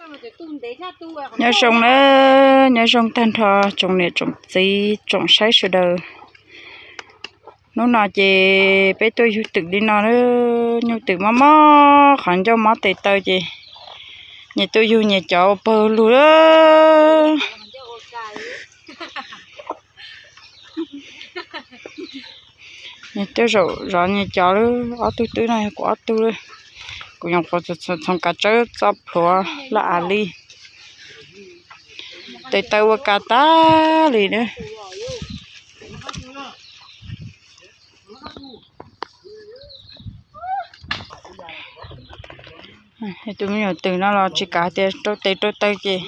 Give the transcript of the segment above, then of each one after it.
Nyob zoo na, nyob zoo tag nrho tsoom niam tsoom txiv tsoom saib sawv daws. Hnub no ces peb tuaj yug twm li no, nyuj twm mob mob qhov ncauj mob tes taw ces nyias tuaj yug nyias cov ua pawg lug. Nyias tuaj zaum zov nyias cov lawm, ob tug twb no yog kuv ob tug lawm. Kuv nyuam qhuav txhoov kav tsawb txo plhuav laj av li. Tes taw ua kas tag li na. Tus me nyuam twm no los tsis kav hais tias rau tes rau taw ces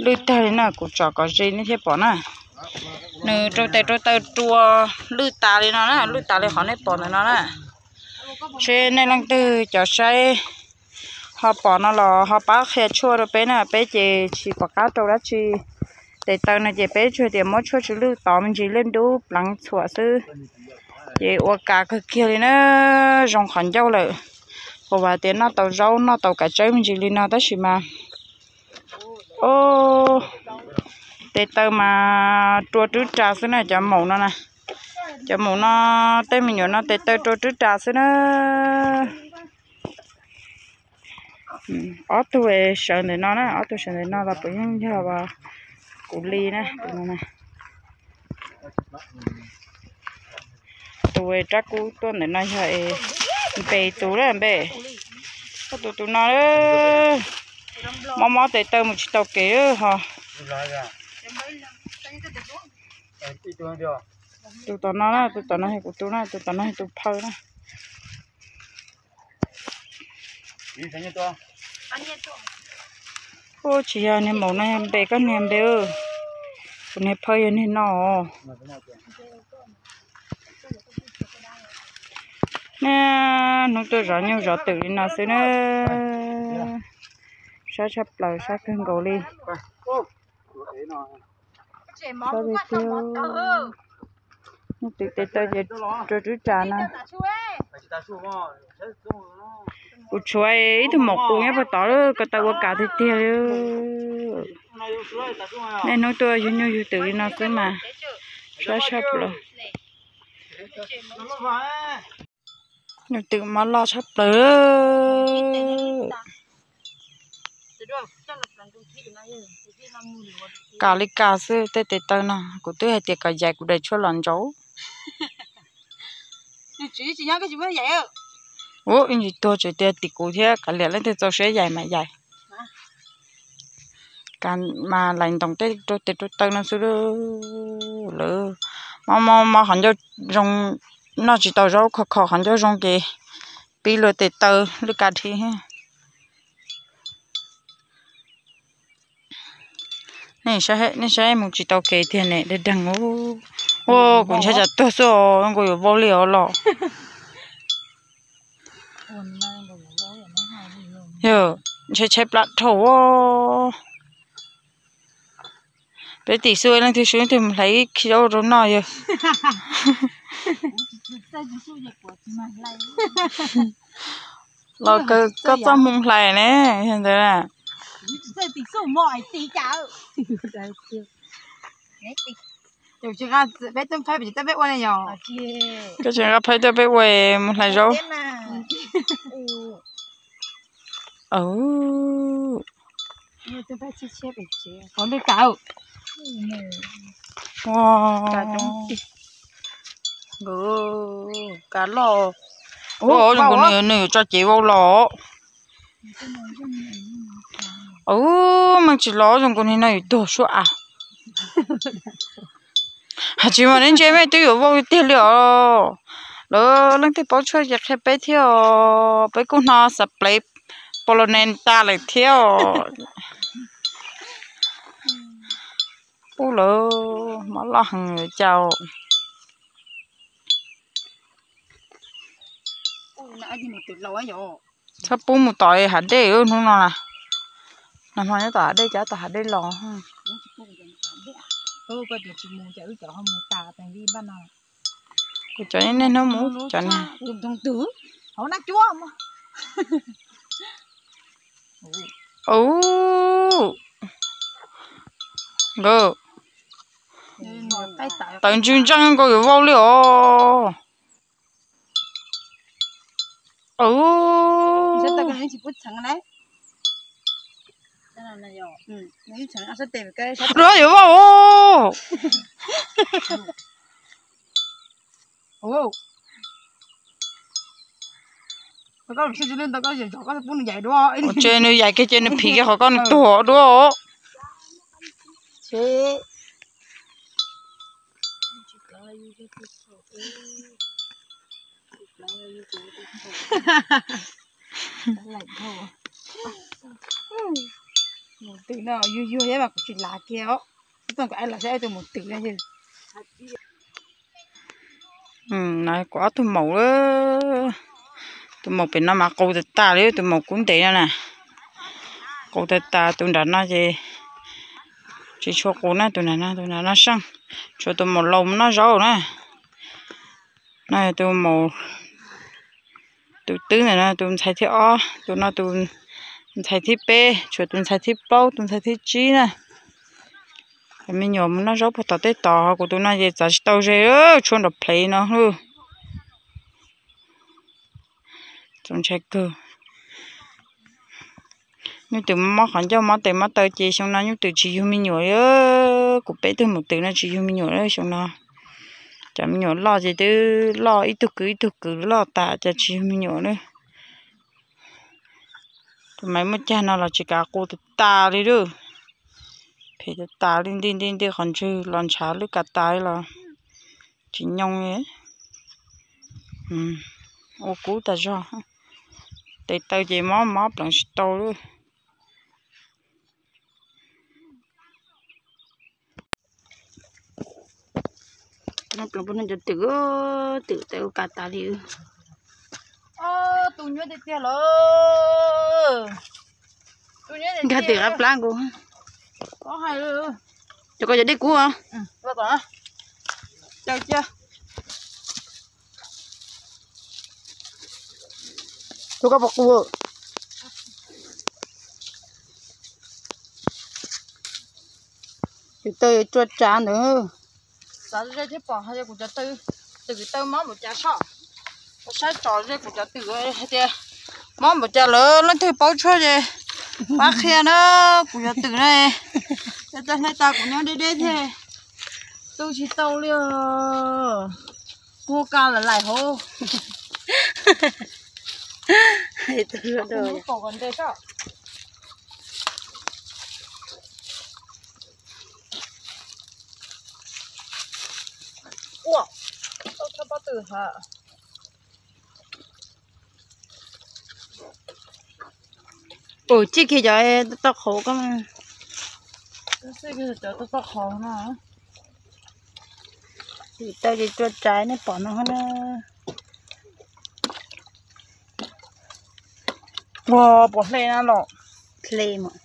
lwj tag li na, kuv tsom kom ze nej thiaj pom na. Nws rau tes rau taw rua lwj tas li no na, lwj tas li qhov nej pom ntawm no na. Seb nej leej twg cov saib ho pom no los ho pab qhia tshuaj rau peb na, peb ces tsis pom qab rau dab tsi. Tes taw no ces peb tsuas tias muab tshuaj tsw lwj tov me ntsis, lwj dub pleev txhuam xwb. Ces ua kas kawg kiag li na, zoo qhov ncauj lawm. Kuv vam tias noj tau zaub noj tau kav tsawb me ntsis li no tab sis mas, o, tes taw mas rua rwb ras xwb na cov maum no na. Cov maum no, tej me nyuam no tes taw rua rwb ras xwb na. Ob tug sawv ntawm no na, ob tug sawv ntawm no los puas yeej yog kuv li na. Tus rab kub tuaj ntawm no yog npe tus na npe. Koj tus tus no mob mob tes taw mus tsis tau kev ho. Tus tom no na, tus tom no yog kuv tus na, tus tom no yog tus phaw na. Ub, tsis yog niag maum no yog npe, koj niag npe, kuv niag phaw yog niag no. Niaj hnub tuaj zov nyuj zov twm li no xwb na. Sab tshaj plaws, sab kawg nkaus li. Sab li tiag. Nyuj twm tes taw ces rua rwb ras na. Kuv tshuav ib tug maum qus nyob puag tod, ko taw ua kas tiag tiag li. Niaj hnub tuaj yug nyuj yug twm li no xwb mas sab tshaj plaws. Nyuj twm mob loj tshaj plaws. Kam li kam xwb, tej tes taw no kuv twb hais tias kom yaim kuv daim tshuaj los ntsaum. Ub, ib ntsis tuag tseem tias tim kuv thiab, kav liam leej twg txaus siab yaim mas yaim. Kam mas laim ntoos tej rau tes rau taw no xwb lawm. Mob mob mob qhov ncauj zoo, noj tsis tau zaub, kho kho qhov ncauj zoo ces pib luag tes taw lwj kas dhib. Nej saib mus tsis tau kev tiag ne, deeg. Ua kuv ntshai tsam tuag xwb os, nkaus yuav vau li os los. Yog ntshai tshaib plab dhau. Peb tim xwb leej twg swb twg mus hlais ib khi zaub rau noj yog. Los koj txoj hmoo hlais ne, yog ntawd. Koj tseem nqa phaib tuaj peb ua mus hlais zaub. Kav loj. Ua zoo nkaus nws yuav tso cev vau los. Meej tsis los zoo nkaus nim no yuav tuag suab av. Has tsis mas neb ntse mej twb yuav vau tiag li os. Lawv leej twg paub tshuaj ces qhia peb thiab os, peb kuj hnov xav plev polonenta lawm thiab os. Ub, lawv mob loj heev cas. Txhob pub mus tom hav dej hnub no na. Nag hmo nyob tom hav dej, cas tom hav dej los. Kuv cov niaj hnub mus cov na. Ub, Nkawd tawv ntswg ntseej nkaus yuav vau li os. Rov yuav vau. Ces nws yaim kiag ces nws phim kiag qhov ko nws tuag dua. Mus twm no yuag yuag thiab mas kuv tsis lav kiag os. Ib txoj kav los saib tus mus twm no yog. Kuv ob tug maum, tus maum pem no mas qus tas tas li, tus maum kub ntev no na. Qus tas tas, tus nram no ces tsis tshua qus na, tus nram no, tus nram no seej, tshuav tus maum laus mus noj zaub na. No yog tus maum, tus twb ntawm no tus ntxhais thib ob, tus no tus ntxhais thib peb, tshuav tus ntxhais thib plaub, tus ntxhais thib tsib na. Cov me nyuam mus noj zaub puag tom tej tod, kuv tus no ces txav tsis tau ze, tshuav nrov plev no lawm. Txaus ntshai kawg. Nyuj twm mob qhov ncauj mob tes mob taw ces xyoo no nyuj twm tsis yug me nyuam li. Kuv peb tug maum twm no tsis yug me nyuam li xyoo no. Cov me nyuam loj ces twb loj ib tug kwv ib tug kwv loj tas ces tsis yug me nyuam li. Tus maiv muaj cag no los tsis kav qus tas tas li lawm. Phem tas tas li, nti nti nti qhov ntswg los ntshav lwj kav tas li los tsis nyoo li. Ua kub tas zog. Tes taw ces mob mob pleev tsis tau li. Cov twm, twm tas tas li. Tus nyuaj tiag tiag lawm. Nkag twm qab plab nkaus. Cov ko yog dej kub os. Tus ko pom qus. Tus taw tsuas tsav ntawd. Xav ze thiab pom hais tias kuv cov twm, twm taw mob npaum cas soj. Kuv saib tsom ze kuv cov twm hais tias mob npaum cas lawm, leej twg paub tshuaj ces pab qhia na, kuv cov twm na. Cov twm hle tas kuv nyob deb deb thiab, tu tsis tau li os. Kuv ka lawm laim hauv. Kom nres soj. Ua, tau tshaj pob tw ha. Ua, txij kiag cov tau qhauv ko. Txij kiag cov tau qhauv no. Twm taw ces tsuas tsav nej pom no na. Ua, puas hle na los? Hle mas.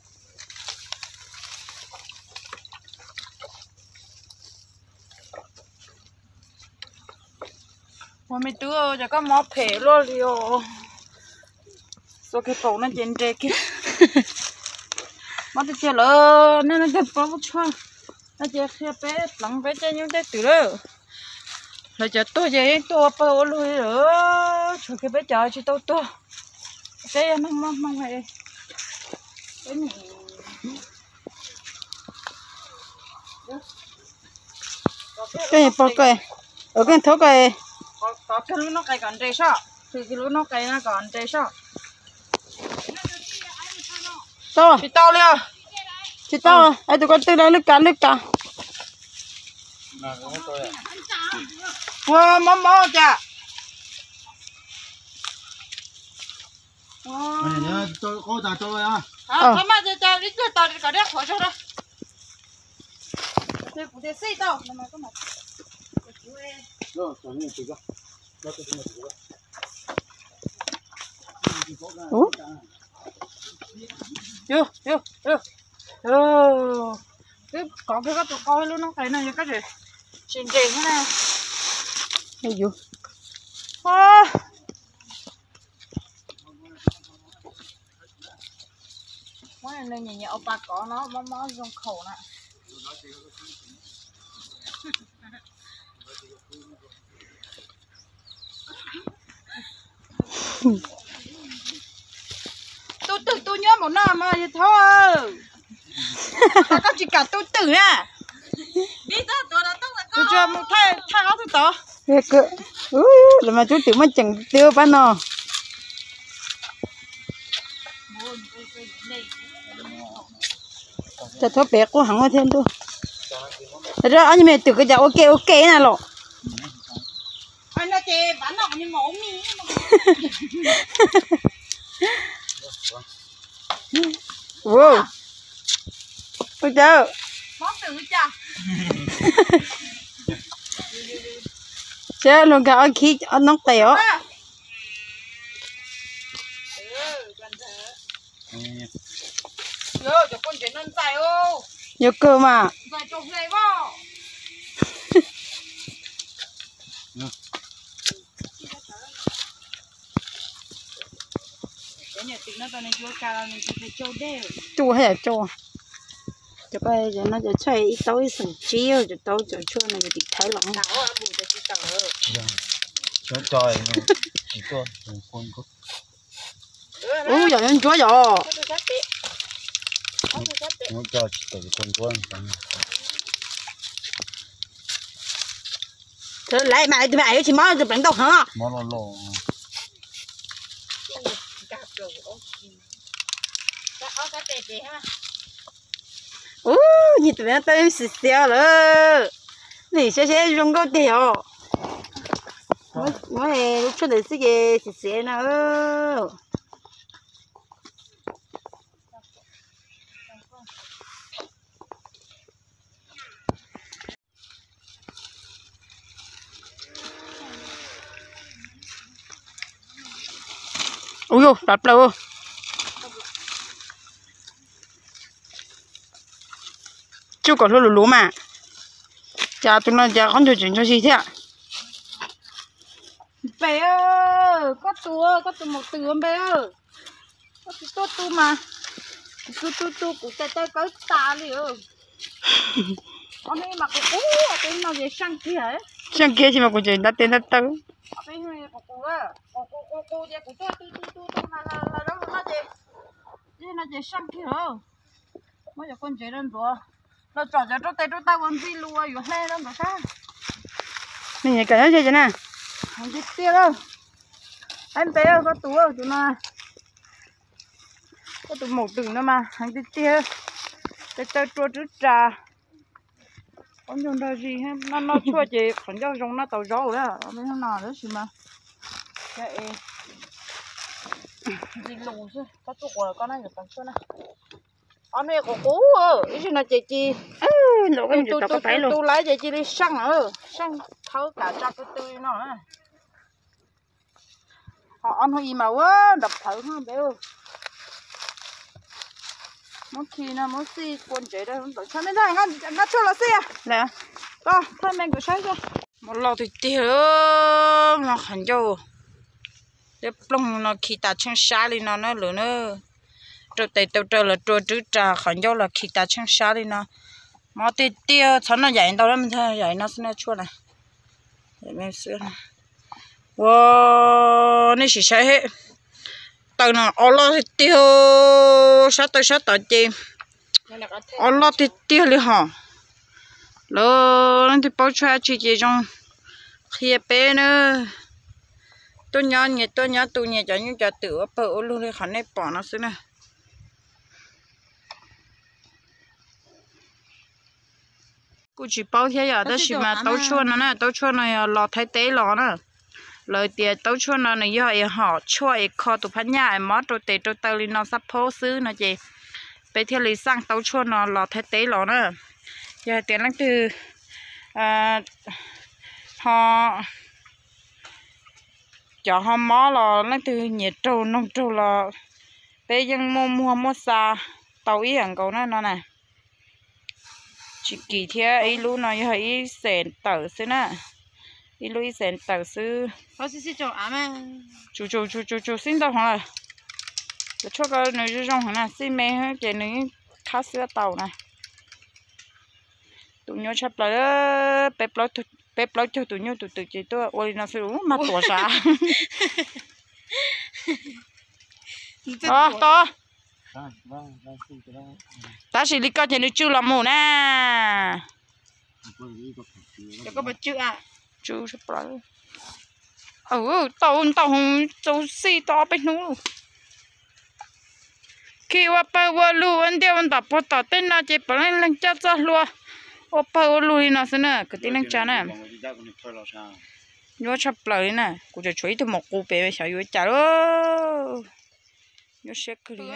Ua me tub, cas koj mob phem luaj li os. Xuas kiag paum no ces nres kiag. Mob tiag tiag lawm, nej leej twg paub tshuaj no ces qhia peb pleev peb tej nyuj tej twm lawm. Lawv cov tuag ces yeej tuag ua pawg ua lug li lawm, tshuav kiag peb cov tsis tau tuag. Peb yog neeg muaj hmoo. Koj pom ko, koj thov ko. Tov kiag lub noob qes kom nres soj, tov kiag lub noob qes no kom nres soj. Tsis tau li. Tsis tau, es tus ko twg lawv lwj kav lwj kav. Ua mob mob cas. Twb kov kiag koj tus qau lub noob qes no yog koj tsis nres thiab na. Muab nws nyiam nyiam ua pas kov no, mob mob zoo khaum na. Tu twg tu nyob mus no mas yog thov, koj tsis kam tu twg na. Tus tsuas mus thaij thaij ob tug tod. Lawv mas tub twm muaj ceem twg pab no. Cov thab pem quaj heev thiab ntuj. Ob nyuag me twm ko cas ua ke ua ke na los. Ua cas? Seb luag nkag ob khib ob noob qes os. Yuav kawg mas. Cua haj yam cua. Cov ko no cov tshuaj ib taub ib xeem tsib, cov taub cov tshuaj no cov tim Thaib los. Ub, yog ntsuab yom. Laiv mas laiv tus me ais yuav tsis mob tus pleev ntau heev. Ub, yig tus me tau xiv xiav lawm. Nim saib seb zoo nkauj tiag yom. Muab lub tshuaj ntawd xwb ces xiv xiav no. Ub yog, tas plaws. Tsuj kom hlua luv luv mas. Cas tus no cas qhov ncauj tseem ntso zis thiab. Npe, koj tus, koj tus maum twm npe, koj tsis tuaj tu mas, kuv tu tu tu kuv tes taw kawg tas li. Ob hnub mas kuv qub, peb no ces seej kiag. Seej kiag tsis mas kuv tseem ntab tes ntab taw. Peb no qus qus, qus qus qus ces kuv tuaj tu tu tu tu mas lawv lawv no ces, no ces seej kiag. Muab cov kua ntsev rau ntxuav, los tsom cov rau tes rau taw ua ntxi lus yuav hle rau ntxuav sab. Nws kam nyob ze ces na. Heev tiag tiag lawm. Aib npe koj tus, tus no, koj tus maum twm no mas heev tiag tiag. Tes taw rua rwb ras, qaub ncaug nrog zis, noj noj tshuaj ces qhov ncauj zoo noj tau zaub lawm no tab sis mas ntxi lus xwb. Koj tuaj quas koj na, yuav tau tshuaj na. Ob hnub qus qus, ib zaug no ces ci, tu tu tu tu laiv ces cia li seej, seej thawb kam tso tu tu li no. Ho ob hnub ib mas ua nrov phawv npe. Muab khi no muab xij kua ntsev rau ntawm tshuaj, nej nqa tshuaj los xij. Koj thaij me nkawd saib. Hmo loj tiag tiag, hmo qhov ncauj, liab ploog no khi tas tsheej sab li no na lawm na. Rau tes tau raws los rua rwb ras qhov ncauj los khi tas tsheej sab li no. Mob tiag tiag, txhob noj yam ntau, yam no xwb noj tshuaj na. Ua, nej sim saib, taw no o loj tiag tiag, sab taw sab tod ces o loj tiag tiag li hos. Lawv leej twg paub tshuaj dab tsi ces zoo qhia peb na. Tuaj nyob nyias tuaj nyob tu nyias cov nyuj cov twm ua pawg ua lug li qhov nej pom no xwb na. Kuj tsis paub thiab yom, tab sis mas taub tshuaj no na, taub tshuaj no yog los Thaib teb los na. Lawv tias taub tshuaj no nws yog es hom tshuaj es kho tus phab nyaj es mob rau tes rau taw li no xab phaub xwb no ces peb thiaj li xaj taub tshuaj no los Thaib teb los na. Yog hais tias leej twg ho, cov ho mob los leej twg nyiam raug noog raug los peb yeej muaj muag muaj xa tau ib yam nkaus na no na. Tsis kim thiab, ib lub no yog ib xees tawm xwb na. Ib lub ib xees tawm xwb. Tsuas tsuas tsuas tsuas xib ntau heev lawm. Cov tshuaj ko nws zoo zoo heev na, xij me ces nws yeej khab xwb tau na. Tus nyuaj tshaj plaws, peb plaub caug tus nyuj tus twm ces tuaj ua li no xwb, mas tuam sav. Tab sis li koj ces nws tsw los mus na. Tsw tshaj plaws. Tau ntau hov txaus xij tau ob peb hnub. Khi ua pawg ua lug ua ntiaj ua ntawm puag tom tej no ces puav leej leeg coj txoj hlua ua pawg ua lug li no xwb na kwv tij neej tsa na. Nyuaj tshaj plaws li na, kuv tseem tshuav ib tug maum qus pem xyov yuav cas lauj. Nyuaj siab kawg li.